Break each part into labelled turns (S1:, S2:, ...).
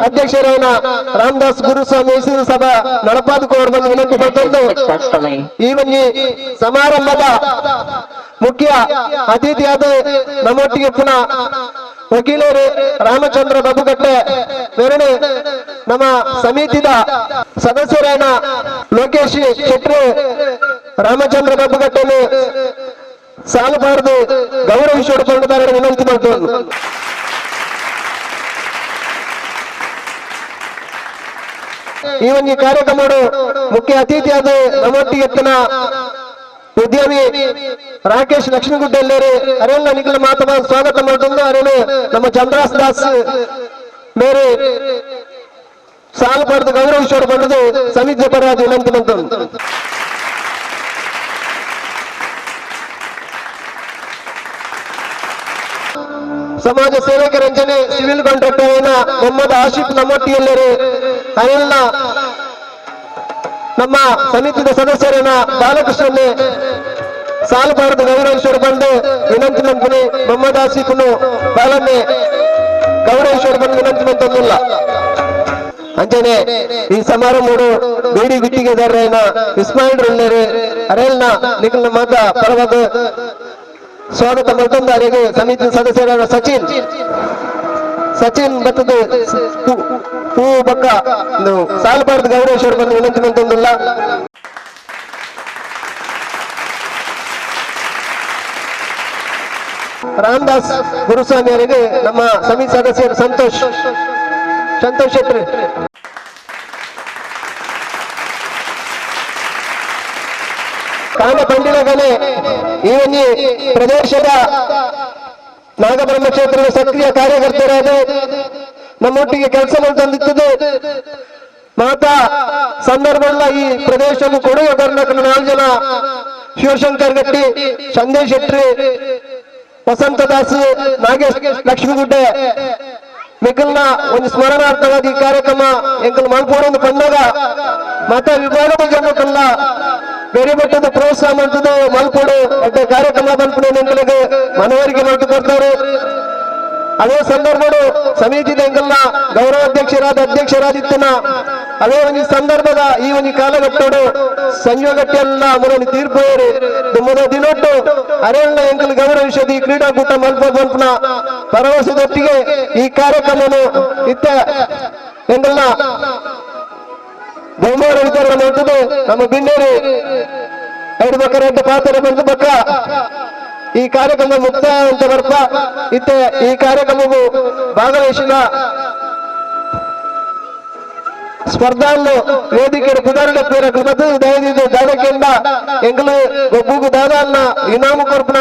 S1: ಅಧ್ಯಕ್ಷರಾದ ರಾಮದಾಸ್ ಗುರುಸ್ವಾಮಿ ಸಭಾ ನಡಪಾದ ಕೋರ್ಬಂದು ವಿನಂತಿ ಪಡ್ಕೊಂಡು
S2: Successfully.
S1: ಈ ಒಂಜಿ ಸಮಾರಂಭದ ಮುಖ್ಯ ಅತಿಥಿಯಾದ ನಮ್ಮೊಟ್ಟಿಗೆ ಪುನಃ ವಕೀಲರು ರಾಮಚಂದ್ರ ಬಬ್ಬುಕಟ್ಟೆ ಮೇರಣೆ ನಮ್ಮ ಸಮಿತಿದ ಸದಸ್ಯರಾದ ಲೋಕೇಶ್ ಶೆಟ್ರು ರಾಮಚಂದ್ರ ಬಬ್ಬುಕಟ್ಟೆಯನ್ನು ಸಾಲಬಾರದು ಗೌರವಿಸಿಕೊಂಡು ವಿನಂತಿ ಮಾಡ್ತೇವೆ. ಈ ಒಂದು ಕಾರ್ಯಕ್ರಮ ಮುಖ್ಯ ಅತಿಥಿಯಾದ ನಮ್ಮೊಟ್ಟಿಗೆ ಎತ್ತನ ಉದ್ಯಮಿ ರಾಕೇಶ್ ಲಕ್ಷ್ಮೀಗುಡ್ಡೆಲ್ಲೇರಿ ಅರೆಲ್ಲ ನಿಖಿಲ ಮಾತಮ ಸ್ವಾಗತ ಮಾಡ್ತಂದು ಅರೇನು ನಮ್ಮ ಚಂದ್ರಾಸ್ ದಾಸ್ ಮೇರೆ ಸಾಲು ಪಡೆದು ಗೌರವಿಸೋರು ಬಂದದ್ದು ಸಮಿತಿ ಪರವಾಗಿ ವಿನಂತಿ ಮಾಡ್ತಂದು. ಸಮಾಜ ಸೇವಕರಂಜನೆ ಸಿವಿಲ್ ಕಾಂಟ್ರಾಕ್ಟರ್ ಮೊಹಮ್ಮದ್ ಆಶಿಫ್ ನಮ್ಮೊಟ್ಟಿಗೆಲ್ಲರು ಅನಿಲ್ನ ನಮ್ಮ ಸಮಿತಿಯ ಸದಸ್ಯರನ್ನ ಬಾಲಕೃಷ್ಣನ್ನೇ ಸಾಲಬಾರದು ಗೌರವಿಸೋರು ಬಂದು ವಿನಂತಿ ಮಂತ್ರಿ ಮೊಹಮ್ಮದ್ ಆಸಿಫ್ನು ಬಾಲನ್ನೇ ಗೌರವಿಸೋರು ಬಂದು ವಿನಂತಿ ಮಂತಂದಿಲ್ಲ. ಅಂಚನೆ ಈ ಸಮಾರಂಭ ಬೇಡಿ ಗುತ್ತಿಗೆದಾರರನ್ನ ಇಸ್ಮಾಯಿಲ್ ರುಳ್ಳೇರು ಅರೇಲ್ನ ನಿಖಲ್ನ ಮಾತ ಪರವಾದ ಸ್ವಾಗತ ಮಾಡ್ತಂದು ಅರೆಗೆ ಸಮಿತಿ ಸದಸ್ಯರಾದ ಸಚಿನ್ ಸಚಿನ್ ಬತ್ತದ ಹೂ ಬಕ್ಕ ಸಾಲಬಾರದು ಗೌರವೇಶ್ವರ ಬಂದು ವಿನಂತಿ ಮಂತಂದಿಲ್ಲ. ರಾಮದಾಸ್ ಗುರುಸ್ವಾಮಿ ಅವರಿಗೆ ನಮ್ಮ ಸಮಿತಿ ಸದಸ್ಯರು ಸಂತೋಷ್ ಸಂತೋಷ್ ಶೆಟ್ಟಿ ಕಾಮ ಪಂಡಿಲಗನೆ ಈ ಒಂದು ಪ್ರದೇಶದ ನಾಗಬ್ರಹ್ಮ ಕ್ಷೇತ್ರದ ಸಕ್ರಿಯ ಕಾರ್ಯಕರ್ತರಾದ ನಮ್ಮೊಟ್ಟಿಗೆ ಕೆಲಸ ತಂದಿತ್ತದೆ. ಮಾತಾ ಸಂದರ್ಭಲ್ಲ ಈ ಪ್ರದೇಶವನ್ನು ಕೊಡುವ ಕರ್ನಾಟಕ 4 ಜನ ಶಿವಶಂಕರ್ ಗಟ್ಟಿ, ಸಂದೇಶ್ ಶೆಟ್ಟಿ, ವಸಂತದಾಸ್, ನಾಗೇಶ್ ಲಕ್ಷ್ಮೀಗುಡ್ಡೆ ಮಿಕಲ್ನ ಒಂದು ಸ್ಮರಣಾರ್ಥವಾದ ಈ ಕಾರ್ಯಕ್ರಮ ಎಂಕಲ್ ಮಲ್ಪೋಡು ಬಂದಾಗ ಮಾತಾ ವಿಭಾಗದ ಜನಕ್ಕಲ್ಲ ಬೇರೆ ಮಟ್ಟದ ಪ್ರೋತ್ಸಾಹ ಮಾಡ್ತದೆ ಮಲ್ಪೋಡು ಅಂತ ಕಾರ್ಯಕ್ರಮ ಮಲ್ಪಡು ಎಂಕಲಿಗೆ ಮನವರಿಕೆ ಮಾಡಿಕೊಡ್ತಾರೆ. ಅದೇ ಸಂದರ್ಭ ಸಮಿತಿದ ಎಂಕಲ್ನ ಗೌರವಾಧ್ಯಕ್ಷರಾದ ಅಧ್ಯಕ್ಷರಾದಿತ್ತನ ಅದೇ ಒಂದು ಸಂದರ್ಭದ ಈ ಒಂದು ಕಾಲಘಟ್ಟೋಡು ಸಂಯೋಗಟ್ಟೆಲ್ಲ ಮುರಳಿ ತೀರ್ಪು ಮೊದಲ ದಿನೊಟ್ಟು ಅರೆಲ್ಲ ಎಂಕಲ್ ಗೌರವಿಸದ ಈ ಕ್ರೀಡಾಕೂಟ ಮಲ್ಪ ಮಲ್ಪನ ಭರವಸೆದೊಟ್ಟಿಗೆ ಈ ಕಾರ್ಯಕ್ರಮನು ಇತ್ತ ಎಂಕಲ್ನ ಬಹುಮಾನ ವಿತರಣೆ ಮಾಡ್ತದೆ. ನಮ್ಮ ಬಿನ್ನೇರಿ ಎರಡು ಬಕ್ಕ ಎರಡು ಪಾತ್ರ ಬಂದು ಬಕ್ಕ ಈ ಕಾರ್ಯಕ್ರಮ ಮುಕ್ತಾಯ ಅಂತ ಬರ್ಪ ಇತ್ತೆ ಈ ಕಾರ್ಯಕ್ರಮವು ಭಾಗವಹಿಸಿದ ಸ್ಪರ್ಧಾನ್ನು ವೇದಿಕೆ ಪುದಾರಣ ಪೇರಕಲು ದಯದಿದ್ದು ದಾದಕ್ಕೆಂದ ಎಂಗಲು ಒಬ್ಬಗೂ ದಾದನ್ನ ಇನಾಮು ಕೊರ್ಪನ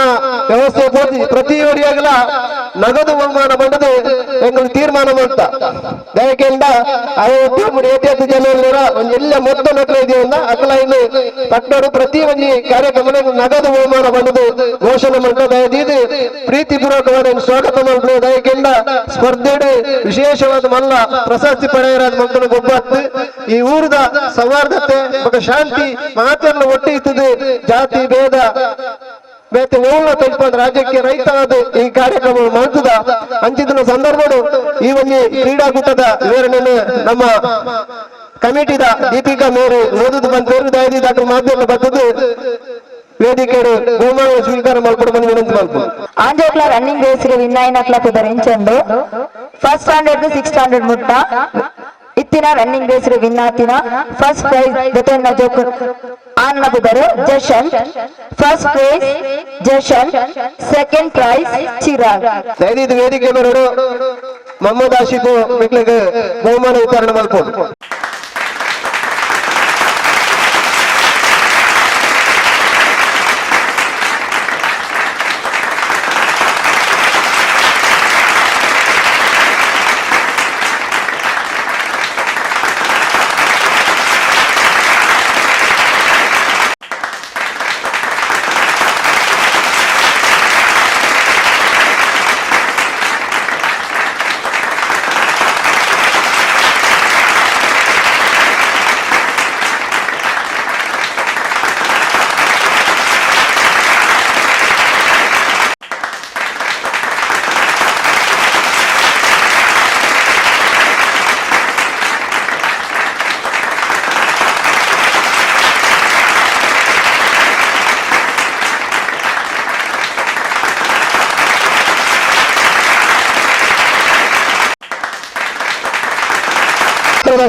S1: ವ್ಯವಸ್ಥೆ ಪೂರ್ತಿ ಪ್ರತಿ ಒಡಿಯಾಗಲ ನಗದು ಬಹುಮಾನ ಬಂದದು ಎಂಗಲು ತೀರ್ಮಾನ ಮಾಡ್ತಾ ದಯಕೆಂದ ಏಟು ಜನ ಒಂದ್ ಎಲ್ಲ ಮೊತ್ತ ನಕಲ ಇದೆಯಲ್ಲ ಅಕಲ ಇನ್ನು ಪಟ್ಟರು ಪ್ರತಿ ಒಂಜಿ ಕಾರ್ಯಕ್ರಮ ನಗದು ಬಹುಮಾನ ಬಂದದು ಘೋಷಣೆ ಮಾಡ್ತಾ ದಯದೀದು ಪ್ರೀತಿಪೂರ್ವಕವಾದ ಸ್ವಾಗತ ಮಾಡ್ತಾರೆ. ದಯಕೆಂದ ಸ್ಪರ್ಧೆಡು ವಿಶೇಷವಾದ ಮಲ್ಲ ಪ್ರಶಸ್ತಿ ಪಡೆಯರಾದ ಮಕ್ಕಳು ಗೊಬ್ಬತ್ತು ಈ ಊರದ ಸೌಹಾರ್ದತೆ ಬೊಕ ಶಾಂತಿ ಮಾತೆಲ್ಲ ಒಟ್ಟಿ ಇರ್ತದೆ. ಜಾತಿ ಭೇದ ಬೇತೆ ಓಲ ತಲುಪದ ರಾಜ್ಯಕ್ಕೆ ರೈತವಾದ ಈ ಕಾರ್ಯಕ್ರಮ ಮಾಡ್ತದ ಅಂಚಿದ ಸಂದರ್ಭಡು ಈ ಒಂದು ಕ್ರೀಡಾಕೂಟದ ವಿವರಣೆಯನ್ನು ನಮ್ಮ ಕಮಿಟಿದ ದೀಪಿಕಾ ಮೇರು ಓದುದು ಬಂದ ದಯದಿ ಡಾಕ್ಟರ್ ಮಾಧ್ಯಮ ಬರ್ತದೆ ವೇದಿಕೆ ಬಹುಮಾನ ಸ್ವೀಕಾರ ಮಾಡ್ಕೊಂಡು ಬಂದು ವಿನಂತಿ ಮಾಡ್ಕೊಂಡು
S3: ಆಂಜೋಕ್ಲ ರನ್ನಿಂಗ್ ರೇಸ್ ವಿನ್ ಆಯಿನಕ್ಲ ಪುದರ್ ಫಸ್ಟ್ ಸ್ಟ್ಯಾಂಡರ್ಡ್ 6 ಸ್ಟ್ಯಾಂಡರ್ಡ್ ಮುಟ್ಟ ಇತ್ತಿನ ರನ್ನಿಂಗ್ ರೇಸ್ ವಿನ್ ಆತಿನ ಫಸ್ಟ್ ಪ್ರೈಸ್ ದೆತೊನ್ನ ಜೋಕು ಆನ್ನ ಪುದರು Jashan, first prize Jashan, second prize Chirag.
S1: ದಯದಿದ್ದು ವೇದಿಕೆ ಬರೋಡು ಮೊಹಮ್ಮದ್ ಆಶಿಫ್ ಮಕ್ಕಳಿಗೆ ಬಹುಮಾನ ವಿತರಣೆ ಮಾಡ್ಕೊಂಡು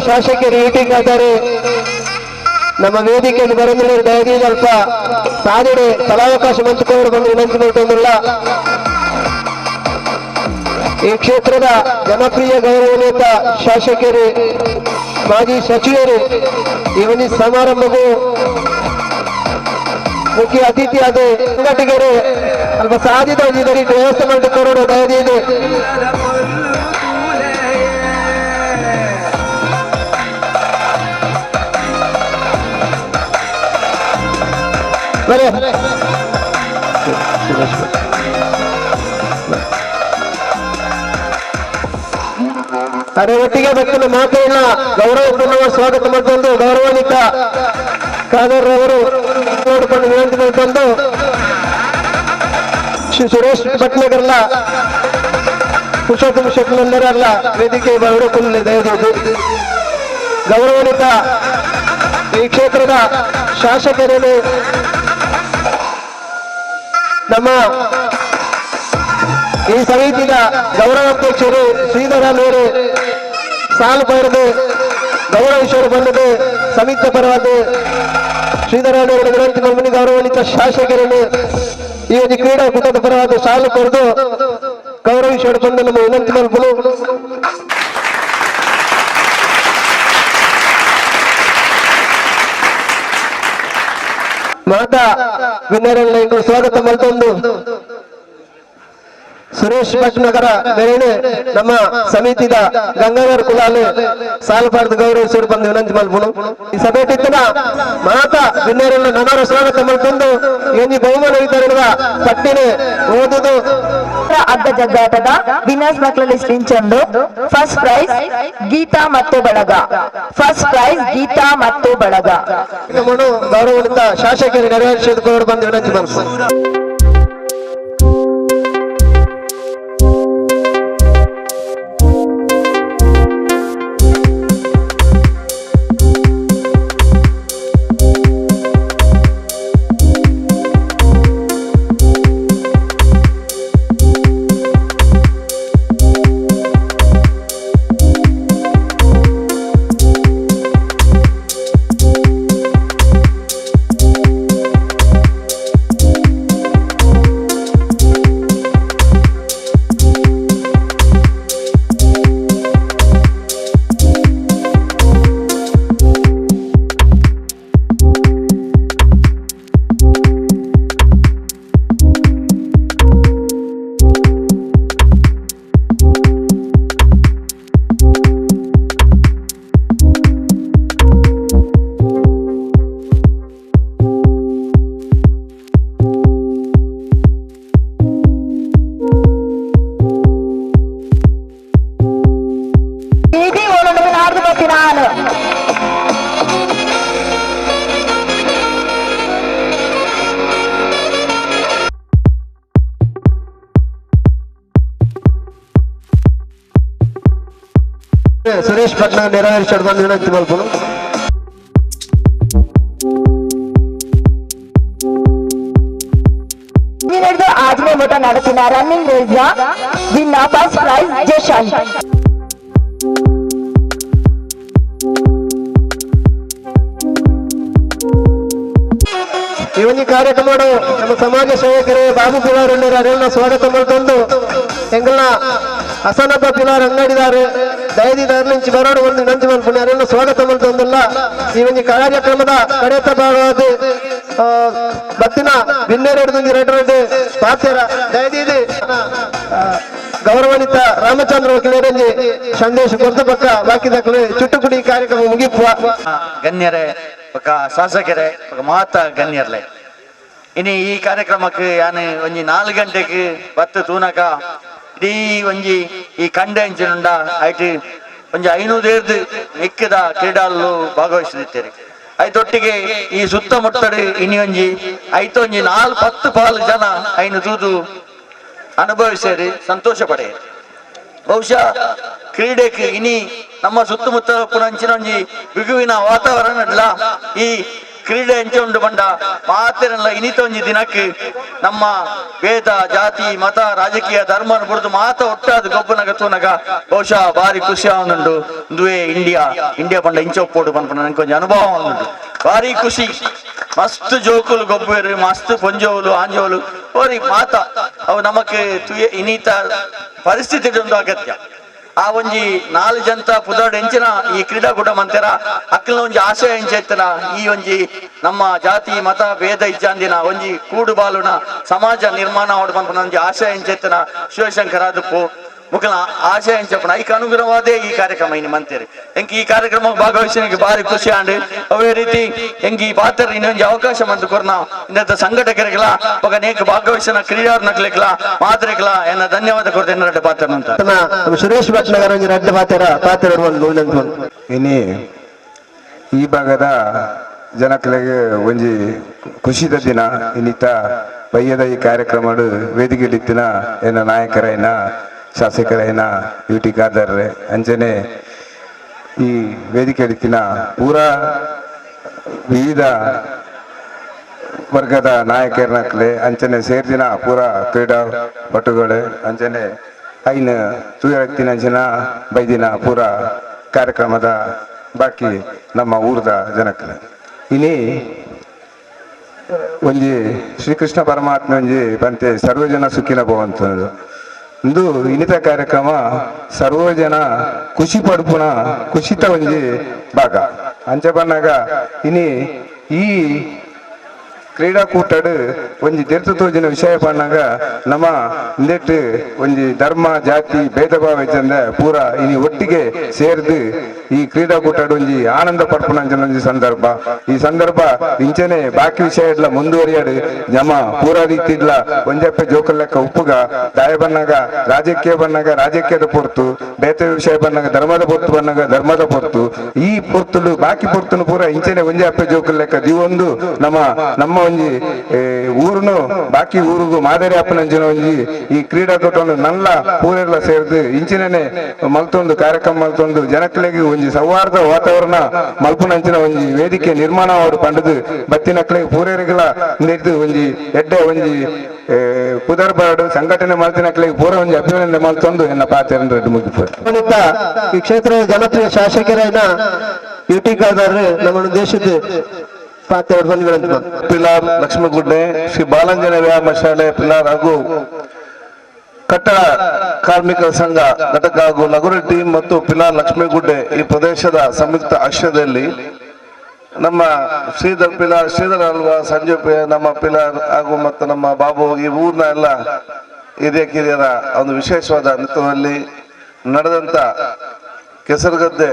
S1: ಶಾಸಕರು ಈಟಿಂಗ್ ಆದಾರೆ ನಮ್ಮ ವೇದಿಕೆಯನ್ನು ಬರಂದ್ರೆ ದಯದೀದ ಅಲ್ಪ ಸಾಧನೆ ಸ್ಥಳಾವಕಾಶ ಮಂಚಿಕೊಂಡು ಬಂದು ವಿನಂತಿ ಮಾಡಿಕೊಂಡಿಲ್ಲ. ಈ ಕ್ಷೇತ್ರದ ಜನಪ್ರಿಯ ಗೌರವಾನ್ವಿತ ಶಾಸಕರು ಮಾಜಿ ಸಚಿವರು ಈ ಒಂದು ಸಮಾರಂಭಕ್ಕೂ ಮುಖ್ಯ ಅತಿಥಿಯಾದ ಸಂಘಟಕರು ಅಲ್ಪ ಸಾಧ್ಯತೆ ವ್ಯವಸ್ಥೆ ಮಾಡಿಕೊಂಡು ದಯದೀದೆ. ಅರೆ ಒಟ್ಟಿಗೆ ಭಕ್ತನ ಮಾತೆಯನ್ನ ಗೌರವಪೂರ್ಣ ಸ್ವಾಗತ ಮಾಡಿಕೊಂಡು ಗೌರವಾನ್ವಿತ ಖಾದರ್ ಅವರು ನೋಡಿಕೊಂಡು ವಿನಂತಿ ಮಾಡಿಕೊಂಡು ಶ್ರೀ ಸುರೇಶ್ ಭಟ್ನಗರ್ಲ ಪುರುಷೋತ್ತಮ ಶೆಟ್ಟನಲ್ಲರಲ್ಲ ವೇದಿಕೆ ಬರಕೊಂಡು ದಯವಿಟ್ಟು ಗೌರವಾನ್ವಿತ ಈ ಕ್ಷೇತ್ರದ ಶಾಸಕರನ್ನು ನಮ್ಮ ಈ ಸಮಿತಿಯ ಗೌರವಾಧ್ಯಕ್ಷರು ಶ್ರೀಧರ ಮೇರೆ ಸಾಲು ಪಡೆದು ಗೌರವಿಸಲು ಬಂದದ್ದು ಸಮಿತಿಯ ಪರವಾಗಿ ಶ್ರೀಧರ ವಿನಂತಿ ಕಂಪನಿ ಗೌರವಾನ್ವಿತ ಶಾಸಕರನ್ನು ಈ ಒಂದು ಕ್ರೀಡಾಕೂಟದ ಪರವಾಗಿ ಸಾಲು ಪಡೆದು ಗೌರವಿಸಲು ಬಂದ ನಮ್ಮ ವಿನಂತಿ ಮಲ್ಪಲು. ಮಾತಾ ವಿನ್ನರನ್ನ ಸ್ವಾಗತ ಮಲ್ತೊಂದು ಸುರೇಶ್ ಭಟ್ನಗರ ಮೇರೆ ನಮ್ಮ ಸಮಿತಿದ ಗಂಗಾಧರ್ ಕುಲಾಲ್ ಸಾಲುಪಾಡ್ದು ಗೌರವಿಸಿರು ಬಂದು ವಿನಂತಿ ಮಲ್ಪುನು. ಈ ಸಭೆ ಟಿತ್ತಿನ ಮಾತಾ ವಿನ್ನರನ್ನ ನಮರ ಸ್ವಾಗತ ಮಲ್ತೊಂದು ಈ ಬಹುಮಾನ ವಿತರಣದ ಪಟ್ಟಿನೆ ಓದುದು.
S3: ಅಗ್ಗ ಜಗ್ಗಾಟದ ವಿನ್ನರ್ಸ್ ಮಕ್ಕಳ ಲಿಸ್ಟ್ ಇಂಚೊಂದು. ಫಸ್ಟ್ ಪ್ರೈಸ್ ಗೀತಾ ಮತ್ತು ಬಳಗ. ಫಸ್ಟ್ ಪ್ರೈಸ್ ಗೀತಾ ಮತ್ತು ಬಳಗ.
S1: ಗೌರವಾನ್ವಿತ ಶಾಸಕರು ನೆರವೇರಿಸಿಕೊಂಡು ಬಂದು ವಿನಂತಿ ಮಲ್ಪುನು. ಸುರೇಶ್ ಭಟ್ನ ನೆರವೇರಿಸಿಕೊಂಡು ಬಂದು ವಿನಂತಿ ಮಲ್ಪುನು.
S3: ಆಜ್ಮೆ ಮಠ ನಡೆಸಿನ running race win first prize Jashanth.
S1: ಈ ಒಂದು ಕಾರ್ಯಕ್ರಮ ನಮ್ಮ ಸಮಾಜ ಸೇವಕರೇ ಬಾಬು ಪಿಲಾರ್ ಅರೆಲ್ಲ ಸ್ವಾಗತ ಮಾಡ್ಕೊಂಡು ಎಂಗಲ್ನ ಹಸನಪ್ಪ ಪಿಲಾರ್ ಅಂಗಡಿದಾರೆ ದಯದಿದಾರ ನಿಂಚಿ ಬರೋಡು ಒಂದು ನಂಜು ಮಲ್ಪುನಿ ಅರೆಲ್ಲ ಸ್ವಾಗತ ಮಾಡ್ತೊಂದಲ್ಲ. ಈ ಒಂದು ಕಾರ್ಯಕ್ರಮದ ಕಡೆತ ಭಾಗವಾದ ಬತ್ತಿನ ಬಿನ್ನೆರಡು ಎರಡು ಪಾತ್ಯರ ದಯದೀದಿ ಗೌರವಾನ್ವಿತ ರಾಮಚಂದ್ರ ವಕೀಲರಲ್ಲಿ ಸಂದೇಶ ಕೊರತ ಪಕ್ಕ ಬಾಕಿ ದಾಖಲೆ ಚುಟ್ಟುಕುಡಿ ಕಾರ್ಯಕ್ರಮ ಮುಗಿಪುವ.
S2: ಗಣ್ಯರೇ ಪಕ್ಕ ಶಾಸಕರೇ ಪಕ್ಕ ಮಾತಾ ಗಣ್ಯರ್ಲೆ, ಇನಿ ಈ ಕಾರ್ಯಕ್ರಮಕ್ಕೆ ಯಾನು ಒಂಜಿ 4 ಗಂಟೆಗೆ ಬತ್ತು ತೂನಕ ಇಡೀ ಒಂಜಿ ಈ ಕಂಡ ಇಂಚಿನುಂಡ ಐಟ್ ಒಂಜಿ 500 ಮಿಕ್ಕದ ಕ್ರೀಡಾಲು ಭಾಗವಹಿಸುತ್ತೀರಿ. ಐತೊಟ್ಟಿಗೆ ಈ ಸುತ್ತಮುತ್ತಡು ಇನಿ ಒಂಜಿ ಐತೊಂಜಿ 4-10 ಪಾಲು ಜನ ಐನು ತೂದು ಅನುಭವಿಸಿರಿ, ಸಂತೋಷ ಪಡೆಯಿರಿ. ಬಹುಶಃ ಕ್ರೀಡೆಗೆ ಇನಿ ನಮ್ಮ ಸುತ್ತಮುತ್ತ ಪುನಂಚಿನ ಒಂಜಿ ಬಿಗುವಿನ ವಾತಾವರಣ ಈ ಕ್ರೀಡೆ ಎಂಚ ಉಂಡು ಬಂಡ ಮಾತಿರಲ್ಲ ಇನಿತ ಒಂಜಿ ದಿನಕ್ಕೆ ನಮ್ಮ ಭೇದ ಜಾತಿ ಮತ ರಾಜಕೀಯ ಧರ್ಮ ಬುಡ್ದು ಮಾತ ಒಟ್ಟಾದ ಗೊಬ್ಬನಗ ತೂನಗ ಬಹುಶಃ ಭಾರಿ ಖುಷಿ ಆವೊಂದುಂಡು. ಇಂದುವೇ ಇಂಡಿಯಾ ಇಂಡಿಯಾ ಪಂಡ ಇಂಚ ಒಪ್ಪೋಡು ಪನ್ಪುನ ನಂಗೆ ಒಂಜಿ ಅನುಭವ ಉಂಡು. ಭಾರಿ ಖುಷಿ. ಮಸ್ತ್ ಜೋಕುಲು ಗೊಬ್ಬೇರು, ಮಸ್ತ್ ಪೊಂಜೋವುಲು ಆಂಜೋಲು ಓರಿ ಮಾತ ಅವು ನಮಕ್ ಇನ್ನಿತ ಪರಿಸ್ಥಿತಿ ಒಂದು ಅಗತ್ಯ. ಆ ಒಂಜಿ ನಾಲ್ ಜಂತ ಪುದರ್ಡ್ ಎಂಚಿನ ಈ ಕ್ರೀಡಾಕೂಟ ಮಂತೆರ ಅಕ್ಕಲ ಒಂಜಿ ಆಶಯ ಎಂಚೆತ್ತನ ಈ ಒಂಜಿ ನಮ್ಮ ಜಾತಿ ಮತ ಭೇದ ಇಜ್ಜಾಂದಿನ ಒಂಜಿ ಕೂಡು ಬಾಲುನ ಸಮಾಜ ನಿರ್ಮಾಣ ಪನ್ಪುನ ಒಂಜಿ ಆಶಯ ಎಂಚೆತ್ತನ ಶಿವಶಂಕರ ಅದಪ್ಪು ಮುಖಲ ಆಶಯ ಎಂಚಪ್ಪನ ಐಕ್ ಅನುಗುಣವಾದೇ ಈ ಕಾರ್ಯಕ್ರಮ ಇನ್ನು ಮಂತೇರಿ. ಎಂಕ್ ಈ ಕಾರ್ಯಕ್ರಮ ಭಾಗವಹಿಸಿ ಭಾರಿ ಖುಷಿ ಆಂಡ್. ಅವೇ ರೀತಿ ಎಂಕ್ ಈ ಪಾತ್ರ ಇನ್ನೊಂದು ಅವಕಾಶ ಮಂತು ಕೊರ್ನ ಇನ್ನತ್ತ ಸಂಘಟಕರಿಗಲ ఒక ನೇಕ್ ಭಾಗವಹಿಸಿನ ಕ್ರೀಡಾರ್ನಕ್ಲಿಕ್ಲ ಮಾತ್ರಿಕ್ಲ ಎನ್ನ ಧನ್ಯವಾದ ಕೊಡ್ತೇನೆ ರಡ್ಡ ಪಾತ್ರ ಅಂತ.
S1: ಸುರೇಶ್ ಭಟ್ನಗರ ಒಂಜಿ ರಡ್ಡ ಪಾತ್ರ ಪಾತ್ರ
S4: ಇನಿ ಈ ಭಾಗದ ಜನಕಲಿಗೆ ಒಂಜಿ ಖುಷಿದ ದಿನ. ಇನ್ನಿತ ಬಯ್ಯದ ಈ ಕಾರ್ಯಕ್ರಮ ವೇದಿಕೆಲಿತ್ತಿನ ಎನ್ನ ನಾಯಕರೈನ ಶಾಸಕರೈನ ಯು ಟಿ ಖಾದರ್ರೆ ಅಂಚನೆ ಈ ವೇದಿಕೆಲಿತ್ತಿನ ಪೂರಾ ವಿವಿಧ ವರ್ಗದ ನಾಯಕರನಕ್ಲೆ ಅಂಚನೆ ಸೇರ್ದಿನ ಪೂರಾ ಕ್ರೀಡಾ ಪಟುಗಳು ಅಂಚನೆ ಐನ ತೂಯರಕ್ತಿನ ಅಂಚಿನ ಬೈದಿನ ಪೂರಾ ಕಾರ್ಯಕ್ರಮದ ಬಾಕಿ ನಮ್ಮ ಊರದ ಜನಕ್ಲೆ. ಇನಿ ಒಂಜಿ ಶ್ರೀಕೃಷ್ಣ ಪರಮಾತ್ಮ ಒಂಜಿ ಪಂತೆ ಸರ್ವಜನ ಸುಖಿನ ಭವಂತ ಇಂದು ಇನ್ನಿತ ಕಾರ್ಯಕ್ರಮ ಸರ್ವಜನ ಖುಷಿ ಪಡುಪುನ ಖುಷಿತ ಒಂಜಿ ಭಾಗ. ಅಂಚೆ ಬನ್ನಾಗ ಇನಿ ಈ ಕ್ರೀಡಾಕೂಟಡು ಒಂಜಿ ದೆರ್ತು ತೋಜಿನ ವಿಷಯ ಪಣ್ಣಾಗ ನಮ್ಮ ಇಂದೆಟ್ಟು ಒಂಜಿ ಧರ್ಮ ಜಾತಿ ಭೇದ ಭಾವ ಇಜ್ಜಂದೆ ಪೂರ ಇನಿ ಒಟ್ಟಿಗೆ ಸೇರ್ದು ಈ ಕ್ರೀಡಾಕೂಟಡು ಒಂಜಿ ಆನಂದ ಪಡ್ಪುನಂಚಿನ ಒಂಜಿ ಸಂದರ್ಭ. ಈ ಸಂದರ್ಭ ಇಂಚನೆ ಬಾಕಿ ವಿಷಯ ಇಡ್ಲ ಮುಂದುವರಿಯಾಡು ಜಮ ಪೂರ ರೀತಿ ಇಡ್ಲ ಒಂಜಪ್ಪೆ ಜೋಕಲ್ ಲೆಕ್ಕ ಉಪ್ಪುಗ ದಾಯ ಬನ್ನಾಗ ರಾಜಕೀಯ ಬನ್ನಾಗ ರಾಜಕೀಯದ ಪೊರ್ತು, ಬೇತೆ ವಿಷಯ ಬನ್ನಾಗ ಧರ್ಮದ ಪೊರ್ತು ಬನ್ನಾಗ ಧರ್ಮದ ಪೊರ್ತು, ಈ ಪೊರ್ತುಲು ಬಾಕಿ ಪೊರ್ತುನು ಪೂರ ಇಂಚನೆ ಒಂಜಿ ಅಪ್ಪೆ ಜೋಕಲ್ ಲೆಕ್ಕ ದಿವೊಂದು ನಮ್ಮ ನಮ್ಮ ಒಂಜಿ ಊರುನು ಬಾಕಿ ಊರುಗು ಮಾದರಿ ಅಪ್ಪನಂಚಿನ ಒಂಜಿ ಈ ಕ್ರೀಡಾಕೂಟವನ್ನು ನಲ್ಲ ಪೂರೆಲ್ಲ ಸೇರ್ದು ಇಂಚಿನೇ ಮಲ್ತೊಂದು ಕಾರ್ಯಕ್ರಮ ಮಲ್ತೊಂದು ಜನಕ್ಲೆಗ್ ಒಂಜಿ ಸೌಹಾರ್ದ ವಾತಾವರಣ ಮಲ್ಪುನಂಚಿನ ಒಂಜಿ ವೇದಿಕೆ ನಿರ್ಮಾಣ ಅವರು ಪಂಡದು ಬತ್ತಿನಕ್ಲೆಗ್ ಪೂರೇರಿಗಳ ಇಂದೆಟ್ ಒಂಜಿ ಎಡ್ಡೆ ಒಂಜಿ ಪುದರ್ ಬಾಡು ಸಂಘಟನೆ ಮಲ್ತಿನಕ್ಲೆಗ್ ಪೂರ ಒಂಜಿ ಅಭಿನಂದನೆ ಮಲ್ತೊಂದು ಎನ್ನ ಪಾತ್ರ ಮುಗಿಪು.
S1: ಈ ಕ್ಷೇತ್ರದ ಜನಪ್ರಿಯ ಶಾಸಕರಾದ ಯು ಟಿ ಖಾದರ್ ನಮ್ಮ ದೇಶದ
S5: ಪಿಲಾರ್ ಲಕ್ಷ್ಮೀಗುಡ್ಡೆ ಶ್ರೀ ಬಾಲಾಂಜನ ವ್ಯಾಯಾಮ ಶಾಲೆ ಪಿಲಾರ್ ಹಾಗೂ ಕಟ್ಟಡ ಕಾರ್ಮಿಕರ ಸಂಘ ಘಟಕ ಹಾಗೂ ಲಗುರಿ ಟೀಮ್ ಮತ್ತು ಪಿಲಾರ್ ಲಕ್ಷ್ಮೀಗುಡ್ಡೆ ಈ ಪ್ರದೇಶದ ಸಂಯುಕ್ತ ಆಶ್ರಯದಲ್ಲಿ ನಮ್ಮ ಶ್ರೀಧರ್ ಪಿಲಾರ್, ಶ್ರೀಧರ್ ಅಲ್ವಾ, ಸಂಜಯ್ ನಮ್ಮ ಪಿಲಾರ್ ಹಾಗೂ ಮತ್ತು ನಮ್ಮ ಬಾಬು ಈ ಊರಿನ ಎಲ್ಲ ಹಿರಿಯ ಕಿರಿಯರ ಒಂದು ವಿಶೇಷವಾದ ನೇತೃತ್ವದಲ್ಲಿ ನಡೆದಂತ ಕೆಸರುಗದ್ದೆ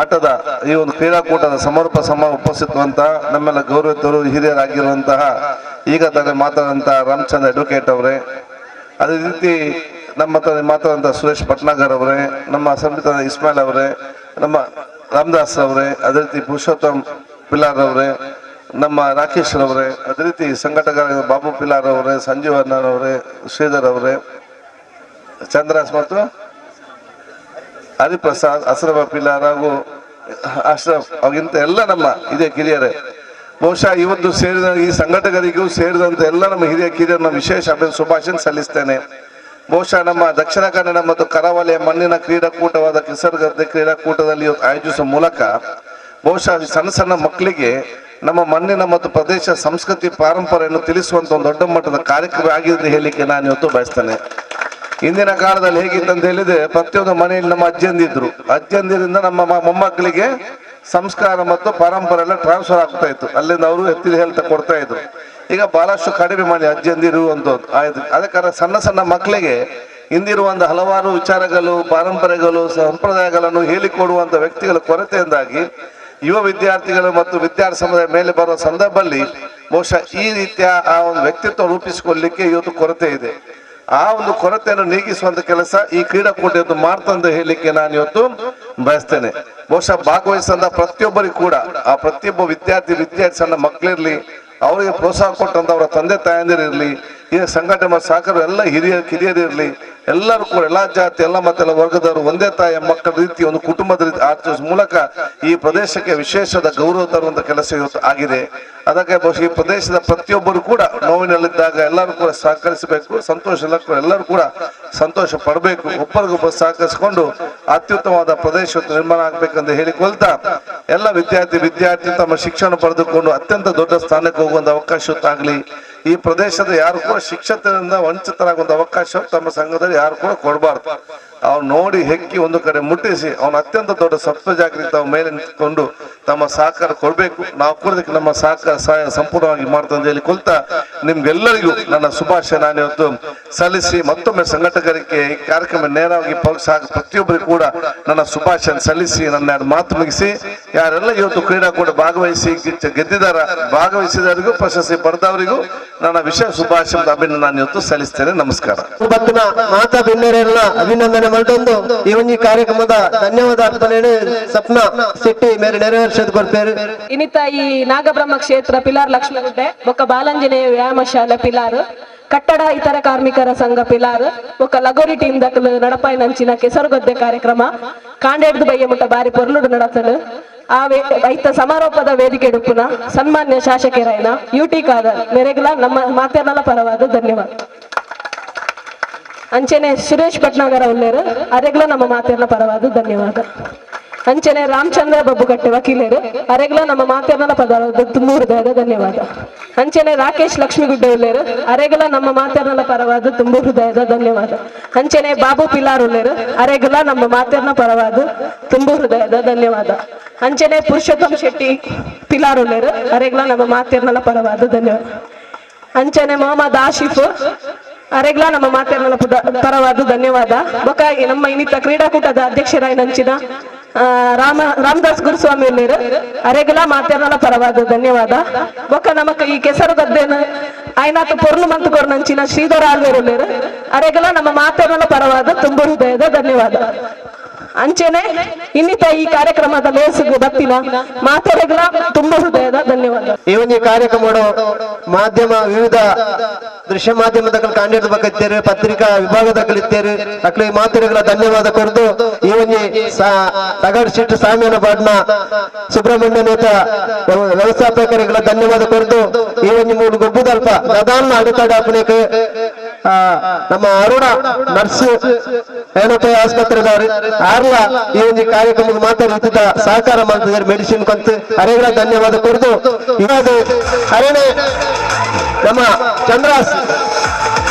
S5: ಆಟದ ಈ ಒಂದು ಕ್ರೀಡಾಕೂಟದ ಸಮರ್ಪ ಸಮ ಉಪಸ್ಥಿತವಂತಹ ನಮ್ಮೆಲ್ಲ ಗೌರವಿತರು ಹಿರಿಯರಾಗಿರುವಂತಹ ಈಗ ತಾನೇ ಮಾತಾಡಿದಂತಹ ರಾಮಚಂದ್ರ ಅಡ್ವೊಕೇಟ್ ಅವರೇ, ಅದೇ ರೀತಿ ನಮ್ಮ ತಾನೇ ಮಾತಾಡಿದಂತಹ ಸುರೇಶ್ ಭಟ್ನಾಗರ್ ಅವರೇ, ನಮ್ಮ ಸಂಬಿತ ಇಸ್ಮಾಯಿಲ್ ಅವರೇ, ನಮ್ಮ ರಾಮದಾಸ್ ಅವರೇ, ಅದೇ ರೀತಿ ಪುರುಷೋತ್ತಮ್ ಪಿಲಾರ್ ಅವರೇ, ನಮ್ಮ ರಾಕೇಶ್ ರವರೇ, ಅದೇ ರೀತಿ ಸಂಘಟಕರಾದ ಬಾಬು ಪಿಲಾರ್ ಅವರೇ, ಸಂಜೀವ್ ಅಣ್ಣನವರೇ, ಶ್ರೀಧರ್ ಅವರೇ, ಚಂದ್ರಾಸ್ ಮತ್ತು ಹರಿಪ್ರಸಾದ್, ಅಸ್ರಫ ಪಿಲಾರ್ ಹಾಗೂ ಅಶ್ರಫ್ ಅವಾಗಿಂತ ಎಲ್ಲ ನಮ್ಮ ಹಿರಿಯ ಕಿರಿಯರೇ, ಬಹುಶಃ ಇವತ್ತು ಸೇರಿದ ಈ ಸಂಘಟಕರಿಗೂ ಸೇರಿದಂತ ಎಲ್ಲ ನಮ್ಮ ಹಿರಿಯ ಕಿರಿಯರನ್ನ ವಿಶೇಷ ಶುಭಾಶಯ ಸಲ್ಲಿಸ್ತೇನೆ. ಬಹುಶಃ ನಮ್ಮ ದಕ್ಷಿಣ ಕನ್ನಡ ಮತ್ತು ಕರಾವಳಿಯ ಮಣ್ಣಿನ ಕ್ರೀಡಾಕೂಟವಾದ ಕೆಸರುಗದ್ದೆ ಕ್ರೀಡಾಕೂಟದಲ್ಲಿ ಆಯೋಜಿಸುವ ಮೂಲಕ ಬಹುಶಃ ಸಣ್ಣ ಸಣ್ಣ ಮಕ್ಕಳಿಗೆ ನಮ್ಮ ಮಣ್ಣಿನ ಮತ್ತು ಪ್ರದೇಶ ಸಂಸ್ಕೃತಿ ಪಾರಂಪರೆಯನ್ನು ತಿಳಿಸುವಂತ ಒಂದು ದೊಡ್ಡ ಮಟ್ಟದ ಕಾರ್ಯಕ್ರಮ ಆಗಿದೆ ಹೇಳಲಿಕ್ಕೆ ನಾನು ಇವತ್ತು ಬಯಸ್ತೇನೆ. ಹಿಂದಿನ ಕಾಲದಲ್ಲಿ ಹೇಗಿತ್ತು ಅಂತ ಹೇಳಿದ್ರೆ, ಪ್ರತಿಯೊಂದು ಮನೆಯಲ್ಲಿ ನಮ್ಮ ಅಜ್ಜಂದಿದ್ರು, ಅಜ್ಜಂದಿರಿಂದ ನಮ್ಮ ಮೊಮ್ಮಕ್ಕಳಿಗೆ ಸಂಸ್ಕಾರ ಮತ್ತು ಪರಂಪರೆ ಎಲ್ಲ ಟ್ರಾನ್ಸ್ಫರ್ ಆಗ್ತಾ ಇತ್ತು. ಅಲ್ಲಿಂದ ಅವರು ಎತ್ತಿದ ಹೇಳ್ತಾ ಕೊಡ್ತಾ ಇದ್ರು. ಈಗ ಬಹಳಷ್ಟು ಕಡಿಮೆ ಮಾಡಿ ಅಜ್ಜಂದಿರುವಂತದ್ದು ಆಯ್ತು. ಅದೇ ಕಾರಣ ಸಣ್ಣ ಸಣ್ಣ ಮಕ್ಕಳಿಗೆ ಹಿಂದಿರುವಂತಹ ಹಲವಾರು ವಿಚಾರಗಳು, ಪಾರಂಪರೆಗಳು, ಸಂಪ್ರದಾಯಗಳನ್ನು ಹೇಳಿಕೊಡುವಂತ ವ್ಯಕ್ತಿಗಳ ಕೊರತೆಯಿಂದಾಗಿ ಯುವ ವಿದ್ಯಾರ್ಥಿಗಳು ಮತ್ತು ವಿದ್ಯಾರ್ಥಿ ಸಮುದಾಯ ಮೇಲೆ ಬರುವ ಸಂದರ್ಭದಲ್ಲಿ ಬಹುಶಃ ಈ ರೀತಿಯ ಆ ಒಂದು ವ್ಯಕ್ತಿತ್ವ ರೂಪಿಸಿಕೊಳ್ಳಲಿಕ್ಕೆ ಇವತ್ತು ಕೊರತೆ ಇದೆ. ಆ ಒಂದು ಕೊರತೆಯನ್ನು ನೀಗಿಸುವಂತ ಕೆಲಸ ಈ ಕ್ರೀಡಾಕೂಟ ಇವತ್ತು ಮಾಡ್ತಂತ ಹೇಳಲಿಕ್ಕೆ ನಾನು ಇವತ್ತು ಬಯಸ್ತೇನೆ. ಬಹುಶಃ ಭಾಗವಹಿಸಿದಂತ ಪ್ರತಿಯೊಬ್ಬರಿಗೂ ಕೂಡ, ಆ ಪ್ರತಿಯೊಬ್ಬ ವಿದ್ಯಾರ್ಥಿ ಸಣ್ಣ ಮಕ್ಕಳಿರ್ಲಿ, ಅವರಿಗೆ ಪ್ರೋತ್ಸಾಹ ಕೊಟ್ಟಂತ ಅವರ ತಂದೆ ತಾಯಂದಿರಿರ್ಲಿ, ಈ ಸಂಘಟನೆ ಸಹಕಾರ ಎಲ್ಲ ಹಿರಿಯರಿರ್ಲಿ, ಎಲ್ಲರೂ ಕೂಡ ಎಲ್ಲ ಜಾತಿ ಎಲ್ಲ ಮತ್ತೆಲ್ಲ ವರ್ಗದವರು ಒಂದೇ ತಾಯಿಯ ಮಕ್ಕಳ ರೀತಿ ಒಂದು ಕುಟುಂಬದ ರೀತಿ ಆಚರಿಸುವ ಮೂಲಕ ಈ ಪ್ರದೇಶಕ್ಕೆ ವಿಶೇಷದ ಗೌರವ ತರುವಂತ ಕೆಲಸ ಇವತ್ತು ಆಗಿದೆ. ಅದಕ್ಕೆ ಬಹುಶಃ ಈ ಪ್ರದೇಶದ ಪ್ರತಿಯೊಬ್ಬರು ಕೂಡ ನೋವಿನಲ್ಲಿದ್ದಾಗ ಎಲ್ಲರೂ ಕೂಡ ಸಹಕರಿಸಬೇಕು, ಸಂತೋಷ ಎಲ್ಲರೂ ಕೂಡ ಸಂತೋಷ ಪಡಬೇಕು, ಒಬ್ಬರಿಗೊಬ್ಬರು ಸಹಕರಿಸಿಕೊಂಡು ಅತ್ಯುತ್ತಮವಾದ ಪ್ರದೇಶ ನಿರ್ಮಾಣ ಆಗ್ಬೇಕಂತ ಹೇಳಿಕೊಳ್ತಾ ಎಲ್ಲ ವಿದ್ಯಾರ್ಥಿ ತಮ್ಮ ಶಿಕ್ಷಣ ಪಡೆದುಕೊಂಡು ಅತ್ಯಂತ ದೊಡ್ಡ ಸ್ಥಾನಕ್ಕೆ ಹೋಗುವಂತ ಅವಕಾಶ ಆಗಲಿ. ಈ ಪ್ರದೇಶದ ಯಾರು ಕೂಡ ಶಿಕ್ಷಕರಿಂದ ವಂಚಿತರಾಗುವಂತ ಅವಕಾಶ ತಮ್ಮ ಸಂಘದಲ್ಲಿ ಯಾರು ಕೂಡ ಕೊಡಬಾರ್ದು. ಅವ್ನು ನೋಡಿ ಹೆಕ್ಕಿ ಒಂದು ಕಡೆ ಮುಟ್ಟಿಸಿ ಅವನು ಅತ್ಯಂತ ದೊಡ್ಡ ಸತ್ವ ಜಾಗೃತಿ ತಮ್ಮ ಮೇಲೆ ನಿಂತ್ಕೊಂಡು ತಮ್ಮ ಸಹಕಾರ ಕೊಡಬೇಕು. ನಾವು ಕೂಡ ನಮ್ಮ ಸಹಕಾರ ಸಹಾಯ ಸಂಪೂರ್ಣವಾಗಿ ಮಾಡ್ತಂತ ಹೇಳಿ ಕೊಲ್ತಾ ನಿಮ್ಗೆಲ್ಲರಿಗೂ ನನ್ನ ಶುಭಾಶಯ ನಾನು ಇವತ್ತು ಸಲ್ಲಿಸಿ ಮತ್ತೊಮ್ಮೆ ಸಂಘಟಕರಿಗೆ ಈ ಕಾರ್ಯಕ್ರಮ ನೇರವಾಗಿ ಪ್ರತಿಯೊಬ್ಬರಿಗೂ ಕೂಡ ನನ್ನ ಶುಭಾಶಯ ಸಲ್ಲಿಸಿ ನನ್ನ ಮಾತು ಮುಗಿಸಿ, ಯಾರೆಲ್ಲ ಇವತ್ತು ಕ್ರೀಡಾಕೂಟ ಭಾಗವಹಿಸಿ ಗೆದ್ದಿದಾರ, ಭಾಗವಹಿಸಿದವರಿಗೂ ಪ್ರಶಸ್ತಿ ಪಡೆದವರಿಗೂ ನನ್ನ ವಿಶೇಷ ಶುಭಾಶಯ ಅಭಿನಂದನೆ ನಾನು ಇವತ್ತು ಸಲ್ಲಿಸ್ತೇನೆ. ನಮಸ್ಕಾರ.
S1: ಮಾತಾ ಬಿನ್ನೆರೆಲ್ಲ ಅಭಿನಂದನೆ ಮಲ್ತೊಂದು ಈ ಒಂದು ಕಾರ್ಯಕ್ರಮದ ಧನ್ಯವಾದ ಅರ್ಪಣೆ ಸಪ್ನ ಶೆಟ್ಟಿ ಮೇರೆ ನೆರವೇರಿಸೋದು ಕೊಡ್ತೇವೆ.
S6: ಇನ್ನಿತ ಈ ನಾಗಬ್ರಹ್ಮ ಕ್ಷೇತ್ರ ಪಿಲಾರ್ ಲಕ್ಷ್ಮೀಗುಡ್ಡೆ ಬೊಕ್ಕ ಬಾಲಂಜನೇಯ ವ್ಯಾಯಾಮ ಶಾಲೆ ಪಿಲಾರ್, ಕಟ್ಟಡ ಇತರ ಕಾರ್ಮಿಕರ ಸಂಘ ಪಿಲಾರ್ ಬೊಕ್ಕ ಲಗೋರಿ ಟೀಮ್ ದಕ್ಕಲು ನಡಪಾಯಿನಂಚಿನ ಕೆಸರುಗದ್ದೆ ಕಾರ್ಯಕ್ರಮ ಕಾಂಡೇಡ್ದು ಬಯ್ಯ ಮುಟ್ಟ ಬಾರಿ ಪೊರ್ಲುಡು ನಡತಲು. ಆ ರೈತ ಸಮಾರೋಪದ ವೇದಿಕೆ ಡುಪ್ಪುನ ಸನ್ಮಾನ್ಯ ಶಾಸಕರಾಯನ ಯುಟಿ ಖಾದರ್ ಮೇರೆಗ್ಲ ನಮ್ಮ ಮಾತೆರ್ನಲ ಪರವಾದ ಧನ್ಯವಾದ. ಅಂಚನೆ ಸುರೇಶ್ ಭಟ್ನಾಗರ ಉಲ್ಲೇರು ಅರೆಗ್ಲ ನಮ್ಮ ಮಾತೆರ್ನ ಪರವಾದ ಧನ್ಯವಾದ. ಅಂಚನೆ ರಾಮಚಂದ್ರ ಬಬ್ಬುಕಟ್ಟೆ ವಕೀಲರು ಅರೆಗ್ಲ ನಮ್ಮ ಮಾತೆರ್ನ ಪರವಾದ ತುಂಬ ಹೃದಯದ ಧನ್ಯವಾದ. ಅಂಚನೆ ರಾಕೇಶ್ ಲಕ್ಷ್ಮೀಗುಡ್ಡೆ ಉಲ್ಲೇರು ಅರೆಗ್ಲ ನಮ್ಮ ಮಾತೆರ್ನ ಪರವಾದ ತುಂಬ ಹೃದಯದ ಧನ್ಯವಾದ. ಅಂಚನೆ ಬಾಬು ಪಿಲಾರ್ ಉಲ್ಲೇರು ಅರೆಗ್ಲ ನಮ್ಮ ಮಾತೆರ್ನ ಪರವಾದ ತುಂಬ ಹೃದಯದ ಧನ್ಯವಾದ. ಅಂಚನೆ ಪುರುಷೋತ್ತಮ್ ಶೆಟ್ಟಿ ಪಿಲಾರ್ ಉಲ್ಲೇರು ಅರೆಗ್ಲ ನಮ್ಮ ಮಾತೆರ್ನ ಪರವಾದ ಧನ್ಯವಾದ. ಅಂಚನೆ ಮೊಹಮ್ಮದ್ ಆಶಿಫ್ ಅರೆಗ್ಲ ನಮ್ಮ ಮಾತೆರ್ನ ಪರವಾದ ಧನ್ಯವಾದ. ಬೊಕ್ಕ ನಮ್ಮ ಇನ್ನಿತ ಕ್ರೀಡಾಕೂಟದ ಅಧ್ಯಕ್ಷರಾಯಿನಂಚಿನ ರಾಮದಾಸ್ ಗುರುಸ್ವಾಮಿ ಉಲ್ಲೇರು ಅರೆಗ್ಲ ಮಾತೆರ್ನ ಪರವಾದ ಧನ್ಯವಾದ. ಬೊಕ್ಕ ನಮಕ್ ಈ ಕೆಸರು ಗದ್ದೆನ ಆಯ್ನಾಥ ಪೊರ್ಲು ಮಂತ್ ಕೊರ್ನಂಚಿನ ಶ್ರೀಧರ ಆಳ್ವೇರು ಉಲ್ಲೇರು ಅರೆಗ್ಲ ನಮ್ಮ ಮಾತೆರ್ನ ಪರವಾದ ತುಂಬ ಹೃದಯದ ಧನ್ಯವಾದ. ಅಂಚೆನೆ ಇನ್ನಿತ ಈ ಕಾರ್ಯಕ್ರಮದ ಲೇಸುಗು ಬತ್ತಿನ ಮಾತೆರೆಗ್ಲ ತುಂಬ ಹೃದಯದ ಧನ್ಯವಾದ.
S1: ಈ ಒಂದು ಕಾರ್ಯಕ್ರಮ ಮಾಧ್ಯಮ ವಿವಿಧ ದೃಶ್ಯ ಮಾಧ್ಯಮದ ಕಾಂಡಿದ ಬಗ್ಗತ್ತೇರು, ಪತ್ರಿಕಾ ವಿಭಾಗದ ಕಲಿತೇರು ಅಕ್ಲಿ ಮಾತೆರೆಗಳ ಧನ್ಯವಾದ ಕೊರದು ಈ ಒಂದು ತಗಡ್ ಶೆಟ್ಟಿ ಸಾಮ್ಯನ ಬಾಡ್ನ ಸುಬ್ರಹ್ಮಣ್ಯ ನೇತ ವ್ಯವಸ್ಥಾಪಕರಿಗಳ ಧನ್ಯವಾದ ಕೊರದು ಈ ಒಂದು ಮೂರು ಗೊಬ್ಬುದಲ್ಪ ಪ್ರಧಾನ ಅಡೆತಡೆ ನಮ್ಮ ಅರುಣ ನರ್ಸ್ ಏನಪ್ಪ ಆಸ್ಪತ್ರೆದವರು ಆರ್ಲ ಈ ಒಂದು ಕಾರ್ಯಕ್ರಮದ ಮಾತಾಡುತ್ತಿದ್ದ ಸಹಕಾರ ಮಾಡ್ತಿದ್ದಾರೆ ಮೆಡಿಸಿನ್ ಕಂತು ಅರೆಗಳ ಧನ್ಯವಾದ ಕೊರದು ಇವಾಗ ಅರಣೆ ನಮ್ಮ ಚಂದ್ರಾಸ್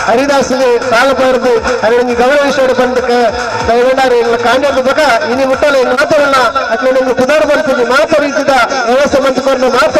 S1: ಹರಿದಾಸ್ ಸಾಲ ಪಡೆದು ಅರಣಿ ಗೌರವಿಸೋಡು ಬಂದ ಕಾಂಡದ ಬಕ ಇನಿ ಮುಟ್ಟಲೆ ಮಾತಾಡೋಣ ಅಟ್ಲೆ ನಿಮ್ಗೆ ಪುನರ್ ಬರ್ತೀನಿ ಮಾತಾಡಿದ ವ್ಯವಸ್ಥೆ ಮಂತ್ಕೊಂಡು ಮಾತಾಡ